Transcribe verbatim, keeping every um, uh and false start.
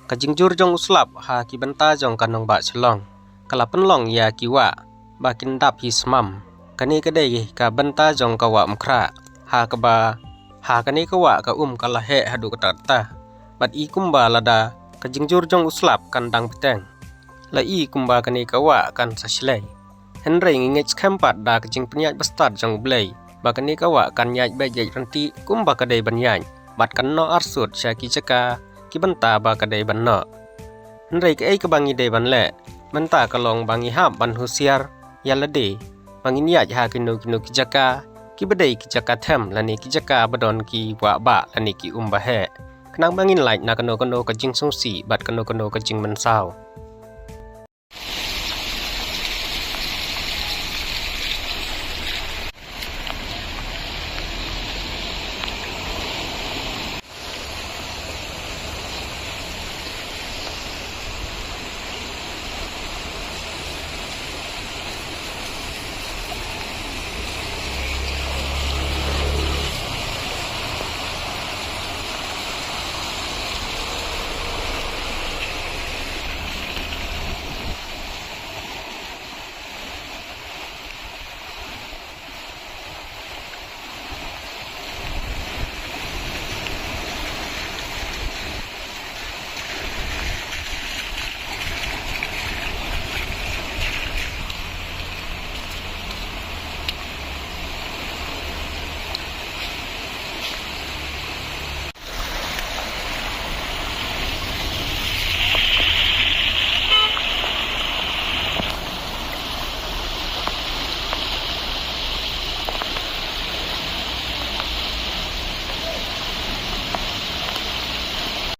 Ka jingjur jong u slap ha ki bynta jong ka nongbah Shillong ka la pynlong ïa ki wah ba kin dap hi smam. Kane ka dei ka bynta jong ka wah Umkhrah, ha kaba ha kane ka wah ka um ka la heh haduh katta katta. Bad i kumba lada ka jingjur jong u slap kan dang bteng, la i kumba kane ka wah kan sa shlei. Hynrei ngi ngeit skhem pat da ka jingpynïaid bastad jong U Blei ba kane ka wah kan ïaid beit ïaid ryntih kumba ka dei ban ïaid, bad kan noh arsut sha ki jaka ki bynta ba ka dei ban noh. Hynrei kaei kaba ngi dei ban leh mynta ka long ba ngi hap ban husiar ïa lade ba ngin ïaid ha kino kino ki jaka kiba dei ki jaka them lane ki jaka ba don ki wah bah lane ki um ba heh, khnang ba ngin lait na kano kano ka jingsngewsih bad kano kano ka jingmynsaw.